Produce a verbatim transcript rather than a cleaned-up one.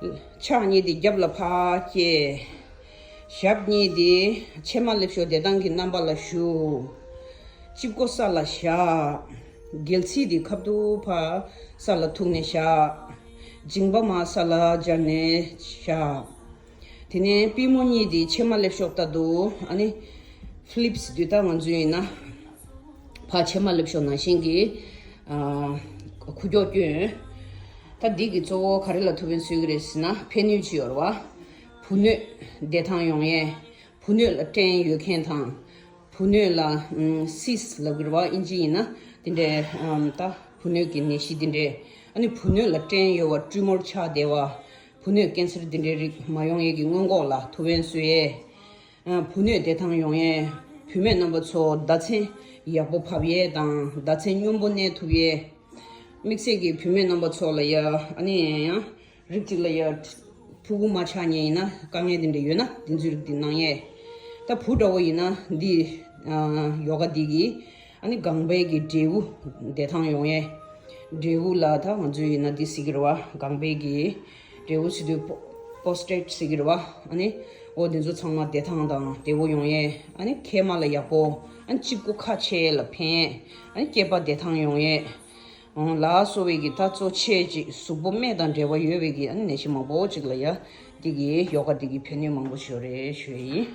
ཕྱག་གཉིས་དེ་རྒྱབ་ལ་ཕར་བསྐྱེད། ཞབས་གཉིས་དེ་ཕྱེ་མ་ལེབ་ཤོག་བདེ་ཐང་གི་རྣམ་པ་ལ་བཞུགས། དཔྱི་མགོ་ས་ལ་བཞག། སྒལ་ཚིགས་དེ་ཁ་ཐུག་ཕར་ས་ལ་ཐུག་ནས་བཞག། མཇིང་པ་མར་ས་ལ་སྦྱར་ནས་བཞག། དེ་ནས་པུས་མོ་གཉིས་དེ་ཕྱེ་མ་ལེབ་ཤོག་ལྟར་དུ་ཨ་ནི་ཕི་ལིབ་སི་དུས་ད་ང་ཚོ་ཡིན་ན་ཕར་ཕྱེ་མ་ལེབ་ཤོག་ནང་བཞིན་གྱི་ཨ་ཁུ་སྐྱོག་སྐྱོན། ད་འདི་གི་གཙོ་བོ་ག་རེ་ལ་ཐུག་ཕན་གསོས་ཀྱི་རེད་ཟེར་ན་ཕན་ནུས་ཅིག་ཡོད་རེད་བ། བུ་སྣོད་བདེ་ཐང་ཡོང་ཡས། བུ་སྣོད་ལ་སྐྲན་ཡོད་མཁན་དང་། བུ་སྣོད་ལ་ཨམ་སིས་ལབ་ཀྱི་རེད་བ་ཨིན་ཇི་ཡིན་ན། དེ་འདྲའི་ཨམ་ད་བུ་སྣོད་ཀྱི་ནད་གཞི་དེ་འདྲའི། ཨ་ནི་བུ་སྣོད་ལ་སྐྲན་ཡོད་བ་ཊུ་མོར་ཆགས་བསྡད་བ། བུ་སྣོད་ཀན་སར་དེ་འདྲའི་རིགས་མ་ཡོང་ཡས་ཀྱི་སྔོན་འགོག་ལ་ཐུག་ཕན་གསོས་ཡས། ཨ་བུ་སྣོད་བདེ་ཐང་ཡོང་ཡས། བུད་མེད་རྣམ་པ་ཚོ་ཟླ་མཚན་ཡག་པོ་བབས་ཡས་དང་ཟླ་མཚན་སྙོམས་པོ་གནས་ཐུབ་ཡས། དམིགས་བསལ་གྱི་བུད་མེད་རྣམ་པ་ཚོ་ལ་ཡ་ཨ་ནི་ཡང་རིགས་གཅིག་ལ་ཡ་ཕྲུ་གུ་མ་ཆགས་མཁན་ཡིན་ན་དཀའ་ངལ་དེ་འདྲ་ཡོད་ན་དེ་ཚོའི་རིགས་དེ་གནང་ཡས། ད་བུ་འདྲ་བོ་ཡིན་ན་འདི་ཨ་ཡོ་ག་འདི་གིས་ཨ་ནི་ལྒང་པའི་གི་འབྲས་བུ་བདེ་ཐང་ཡོང་ཡས། འབྲས་བུ་ལ་ད་ང་ཚོ་ཡིན་ན་འདི་ཟེར་གྱི་རེད་བ་ལྒང་པའི་གི་འབྲས་བུ་ཟེར་དུས་པོ་པོ་སི་ཊེ་ཊི་ཟེར་གྱི་རེད་བ། ཨ་ནི་འོ་འདི་ཚོ་ཚང་མ་བདེ་ཐང་དང་བདེ་བོ་ཡོང་ཡས། ཨ་ནི་མཁལ་མ་ལ་ཡག་པོ། ཨ་ནི་དཔྱི་མགོ་ཁ་ཕྱེ་ལ་ཕན་ཡས། ཨ་ནི་སྐེད་པ་བདེ་ཐང་ཡོང་ཡས། ཨང་ལ་སོགས་པའི་གི་ད་གཙོ་ཆེ་ཅིག་གཟུགས་པོ་སྨད་དང་འབྲེལ་བ་ཡོད་པའི་གི་ཨ་ནི་ནད་གཞི་མང་པོ་ཅིག་ལ་ཡ་འདི་གི་ཡོ་ག་འདི་གི་ཕན་ནུས་མང་པོ་ཞིག་ཡོད་རེད་ཞུ་ཡས་ཡིན།